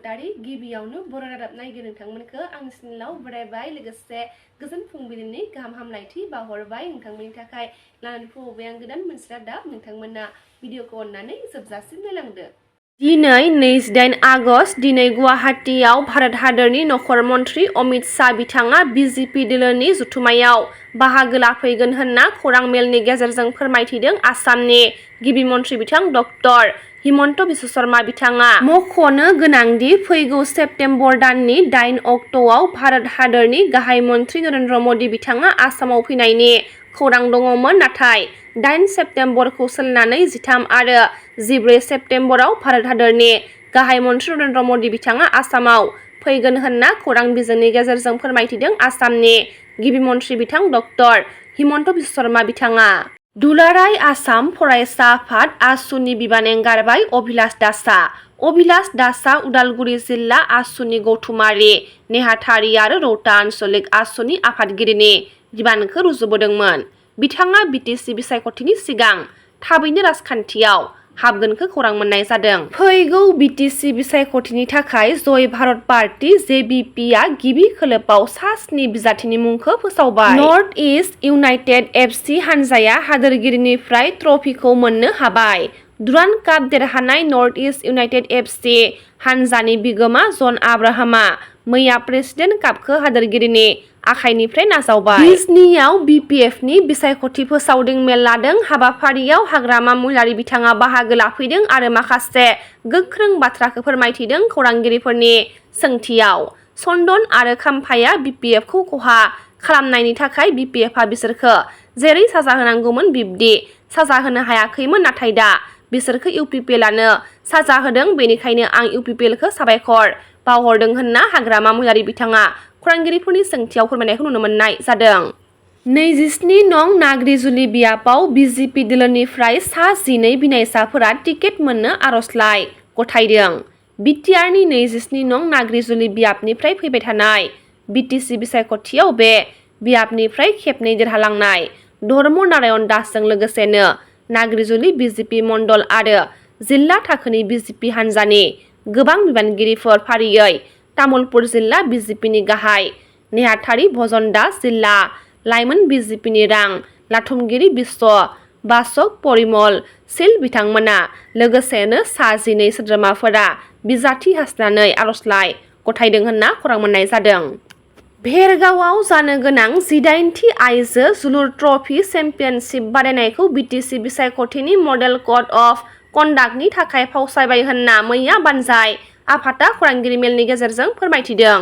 Basumatari गिबियावनो बर' रादाब नायगिरि नोंथांमोनखौ आंनि चेनेलाव बरायबाय लोगोसे गोजोन फुंबिलिनि गाहाम हामलायथि बावहरबाय नोंथांमोननि थाखाय लानानै फैबाय आं गोदान मोनसे रादाब नोंथांमोना भिडिअखौ अननानै जोबजासिम नायलांदो। दिनै 28 आगस्ट दिनै गुवाहाटीआव भारत हादरनि नखर मन्त्रि अमित शाह बिथाङा बिजेपि दोलोनि जथुमायाव बाहागो लाफैगोन होनना खौरां मेलनि गेजेरजों फोरमायथिदों आसामनि गिबि मन्त्रि बिथां डक्टर हिमन्त बिश्व शर्मा बिथाङा मख'नो गोनांदि फैगौ सेप्तेम्बर दाननि 8 अक्ट'आव भारत हादरनि गाहाय मन्त्रि नरेन्द्र मदि बिथाङा आसामाव फैनायनि खौरां दङमोन नाथाय 8 सेप्तेम्बरखौ सोलायनानै 13 आरो 14 सेप्तेम्बराव भारत हादरनि गाहाय मन्त्रि नरेन्द्र मदि बिथाङा आसामाव फैगोन होनना खौरां बिजोंनि गेजेरजों फोरमायथिदों आसामनि गिबि मन्त्रि बिथां डक्टर हिमन्त बिश्व शर्मा बिथाङा। दुलाराय आसाम फरायसा आफाद आसुनि बिबान एंगारबाय अभिलाष दासआ। अभिलाष दासआ उदालगुरि जिल्ला आसुनि गौथुमारि नेहाथारि आरो रौता आन्चलिक आसुनि आफादगिरिनि बिबानखौ रुजुबोदोंमोन। बिथाङा बिटिसि बिसायख'थिनि सिगां थाबैनो राजखान्थियाव हाबगोनखौ खौरां मोननाय जादों। फैगौ बिटिसि बिसायख'थिनि थाखाय जय भारत पार्टी जेबिपिआ गिबि खोलोबआव सा 7 बिजाथिनि मुंखौ फोसावबाय। नर्थ इस्ट इउनाइटेड एफसि हानजाया हादोरगिरिनिफ्राय ट्रफिखौ मोननो हाबाय। दुरान्ड काप देरहानाय नर्थ इस्ट इउनाइटेड एफसि हानजानि बिगोमा जन आब्राहामा मैया प्रेसिडेन्ट कापखौ हादोरगिरिनि आखाइनिफ्राय नाजावबाय। बिजनीआव बिपिएफनि बिसायख'थि फोसावदिं मेल लादों। हाबाफारियाव हाग्रामा महिलारि बिथाङा बाहागो लाफैदों आरो माखासे गोख्रों बाथ्राखौ फोरमायथिदों। खौरांगिरिफोरनि सोंथियाव चन्दन आरो खाम्फाया बिपिएफखौ खहा खालामनायनि थाखाय बिपिएफआ बिसोरखौ जेरै साजा होनांगौमोन बिब्दि साजा होनो हायाखैमोन नाथाय दा बिसोरखौ इउपिपिएलआनो साजा होदों बेनिखायनो आं इउपिपिएलखौ साबायखर बावहरदों होनना हाग्रामा महिलारि बिथाङा खौरांगिरिफोरनि सोंथियाव फोरमायनायखौ नुनो मोननाय जादों। 27 नं नाग्रिजुलि बियाबाव बिजेपि दोलोनिफ्राय सा 12 बिनायसाफोरा टिकेट मोननो आर'जलाइ गथायदों। बिटिआरनि 27 नं नाग्रिजुलि बियाबनिफ्राय फैबाय थानाय बिटिसि बिसायख'थियाव बे बियाबनिफ्राय खेबनै देरहालांनाय धर्म नारायण दासजों लोगोसेनो नाग्रिजुलि बिजेपि मण्डल आरो जिल्ला थाखोनि बिजेपि हानजानि गोबां बिबानगिरिफोर फारियै तामुलपुर जिल्ला बिजेपिनि गाहाय नेहाथारि भजन दास, जिल्ला लाइमोन बिजेपिनि रां लाथुमगिरि बिश्व बासक परिमल शील बिथांमोना लोगोसेनो सा 12 सोद्रोमाफोरा बिजाथि हासनानै आर'जलाइ गथायदों होनना खौरां मोननाय जादों। भेरगावआव जानो गोनां 18थि आइजो जोलुर ट्रफी चेम्पियनशिप बादायनायखौ बिटिसि बिसायख'थिनि मडेल कड अफ कन्डाक्टनि थाखाय फावसायबाय होनना मैया बानजाय आफादआ खौरांगिरि मेलनि गेजेरजों फोरमायथिदों।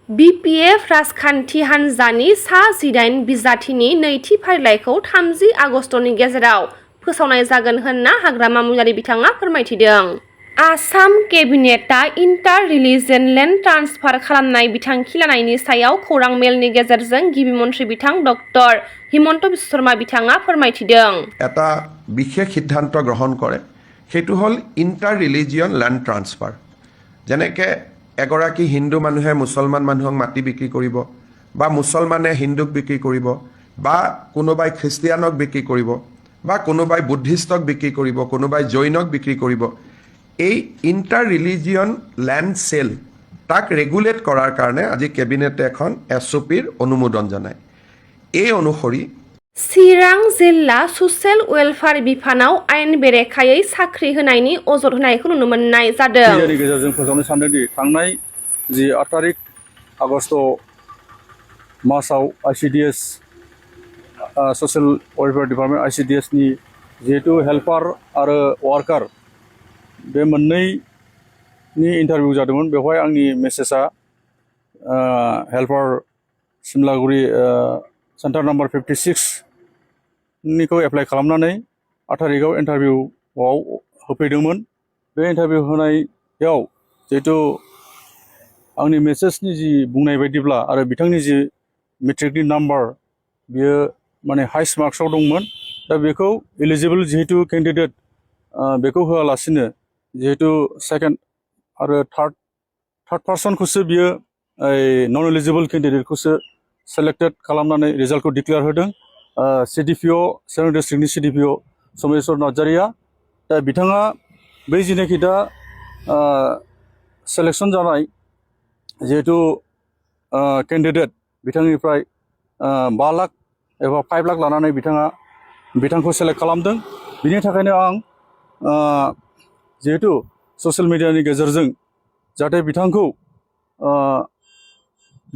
बिपिएफ राजखान्थि हानजानि सा 18 बिजाथिनि नैथि फारिलाइखौ 30 आगस्तनि गेजेराव फोसावनाय जागोन होनना हाग्रामा महिलारि बिथाङा फोरमायथिदों। आसाम केबिनेटआ इन्टार रिलिजन लेन्ड ट्रान्सफार खालामनाय बिथांखि लानायनि सायाव खौरां मेलनि गेजेरजों गिबि मन्त्रि बिथां डक्टर हिमन्त बिश्व शर्मा बिथाङा फोरमायथिदों। এটা বিশেষ সিদ্ধান্ত গ্ৰহণ কৰে সেইটো হ'ল ইণ্টাৰ ৰিলিজিয়ন লেণ্ড ট্ৰান্সফাৰ। যেনেকৈ এগৰাকী হিন্দু মানুহে মুছলমান মানুহক মাটি বিক্ৰী কৰিব বা মুছলমানে হিন্দুক বিক্ৰী কৰিব বা কোনোবাই খ্ৰীষ্টিয়ানক বিক্ৰী কৰিব বা কোনোবাই বুদ্ধিষ্টক বিক্ৰী কৰিব কোনোবাই জৈনক বিক্ৰী কৰিব এই ইণ্টাৰ ৰিলিজিয়ন লেণ্ড চেল তাক ৰেগুলেট কৰাৰ কাৰণে আজি কেবিনেটে এখন এছঅ'পিৰ অনুমোদন জনায়। এই অনুসৰি चिरां जिल्ला ससियेल वेलफेयार बिफानाव आयेन बेरेखायै साख्रि होनायनि अजद होनायखौ नुनो मोननाय जादों। मिडियानि गेजेरजों फोसावनो सानदोंदि थांनाय जि 8 तारिख आगस्ट मासाव आईसीडीएस ससियेल वेलफेयार डिपार्टमेन्ट आईसीडीएसनि जिहेतु हेल्पार आरो वार्कार बे मोननैनि इन्टारभिउ जादोंमोन बेवहाय आंनि मेसेजआ helper Simlaguri centre number 56 निखौ apply खालामनानै 8 तारिखआव इन्टारभिउआव होफैदोंमोन। बे इन्टारभिउ होनायाव जिहेतु आंनि मेसेजनि जि बुंनाय बायदिब्ला आरो बिथांनि जि मेट्रिकनि नाम्बार बियो माने हाइस्ट मार्क्सआव दंमोन दा बेखौ एलिजिबल जिहेतु केन्डिडेट बेखौ होआलासिनो जिहेतु सेकेन्ड आरो थार्ड पार्सनखौसो बियो नन एलिजिबल केन्डिडेटखौसो सेलेक्टेड खालामनानै रिजाल्टखौ डिक्लेयार होदों। सिडिपिअ 7 डिस्ट्रिक्टनि सिडिपिअ समेश्वर नार्जारिया दा बिथाङा बै जिनाखि दा सेलेक्शन जानाय जिहेतु कैंडिडेट बिथांनिफ्राय 5 लाख एबा 5 लाख लानानै बिथांखौ सेलेक्ट खालामदों। बिनि थाखायनो आं जिहेतु ससियेल मिडियानि गेजेरजों जाहाथे बिथांखौ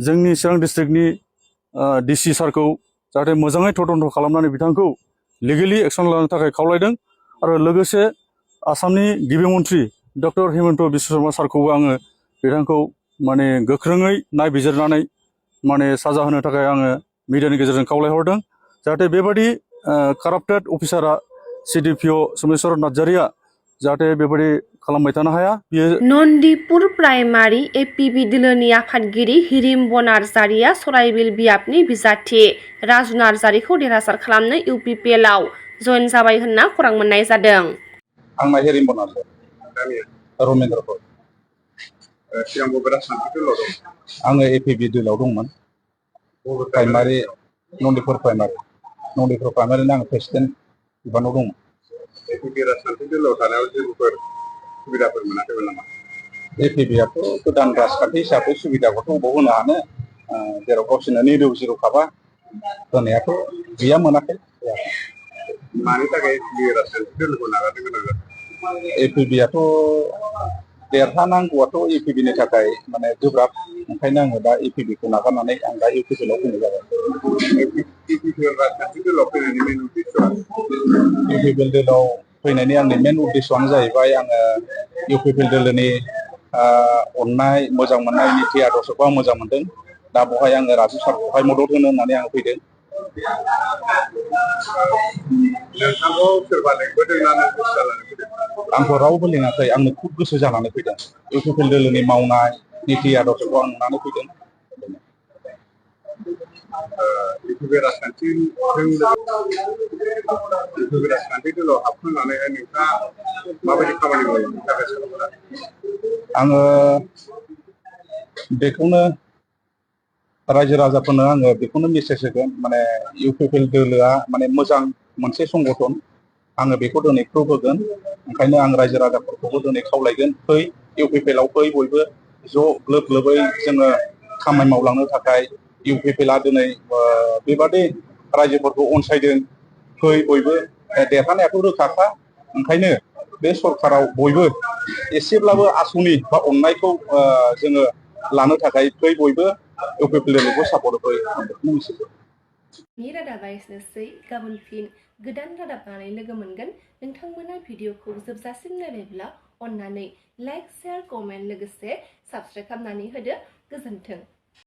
जोंनि चिरां डिस्ट्रिक्टनि डिसि सारखौ जाहाथे मोजाङै तदन्त खालामनानै बिथांखौ लिगेलि एक्सन लानो थाखाय खावलायदों। आरो लोगोसे आसामनि गिबि मन्थ्रि डक्टर हिमन्त बिश्व शर्मा सारखौबो आङो बिथांखौ माने गोख्रोङै नायबिजिरनानै माने साजा होनो थाखाय आङो मिडियानि गेजेरजों खावलायहरदों। जाहाथे बेबादि काराप्टेड अफिसारा CDPO सोमेश्वर नार्जारिया जाहाथे बेबादि खालामबाय थानो हाया। बियो नन्दिपुर प्राइमारि APB दोलोनि आफादगिरि हिरिम्ब नार्जारिया सराइबिल बियाबनि बिजाथि राजु नार्जारिखौ देरहासार खालामनो UPPL आव जयेन जाबाय होनना खौरां मोननाय जादों। आंना हिरिम्ब नार्जारि रमेन्द्रपुर सिगांबो बिराद सान्थि दोलोआव दं। आङो APB दोलोआव दंमोन। प्राइमारि नन्दिपुर प्राइमारिनि आं प्रेसिडेन्ट बिबानाव दंमोन। APB राजखान्थि दोलोआव थानायाव जेबोफोर सुबिदाफोर मोनाखैमोन नामा? APBआथ' गोदान राजखान्थि हिसाबै सुबिदाखौथ' बबाव होनो हानो, जेराव गावसोरनो निरजिर'खाबा होनायाथ' गैया, मोनाखै। मानि थाखाय APB राजखान्थि दोलोखौ नागारनो गोनां जादों? APBआथ' देरहानांगौआथ' APBनि थाखाय माने गोब्राब, ओंखायनो आङो दा APBखौ नागारनानै आं दा UPPLआव फैनाय जाबाय। UPPL राजखान्थि दोलोआव फैनायनि मेन उद्देश्यआ? UPPL दोलोआव फैनायनि आंनि मेन उद्देश्यआनो जाहैबाय आङो UPPL दोलोनि अननाय मोजां मोननाय नीति आदर्शखौ आं मोजां मोनदों। दा बेवहाय आङो राजु सारखौहाय मदद होनो होननानै आं फैदों। नोंथांखौ सोरबा लेंबोदों ना नों गोसो जानानै फैदों? आंखौ रावबो लेङाखै, आंनो खुब गोसो जानानै फैदों। UPPL दोलोनि मावनाय नीति आदर्शखौ आं नुनानै फैदों। UPP राजखान्थि दोलोआव हाबखांनानैहाय नोंथाङा माबायदि खामानि मावनो थाखाय सानदों? आङो बेखौनो रायजो राजाफोरनो आङो बेखौनो मेसेज होगोन, माने UPPL दोलोआ माने मोजां मोनसे संगठन। आङो बेखौ दिनै प्रुभ होगोन। ओंखायनो आं रायजो राजाफोरखौबो दिनै खावलायगोन, फै UPPLआव फै, बयबो ज' ग्लोब ग्लोबै जोङो खामानि मावलांनो थाखाय। UPPLआ दिनै बेबादि रायजोफोरखौ अनसायदों, फै बयबो। देरहानायाथ' रोखाखा, ओंखायनो बे सरकाराव बयबो एसेब्लाबो आसनि बा अननायखौ जोङो लानो थाखाय फै बयबो UPPL दोलोखौ सापर्ट फै। आं बेखौनो मिथिगौ। नि रादाबा एसेनोसै। गाबोन फिन गोदान रादाब लानानै लोगो मोनगोन। नोंथांमोना भिडिअखौ जोबजासिम नायबायब्ला अन्नानै लाइक, शेयार, कमेन्ट लोगोसे साबस्क्राइब खालामनानै होदो। गोजोन्थों।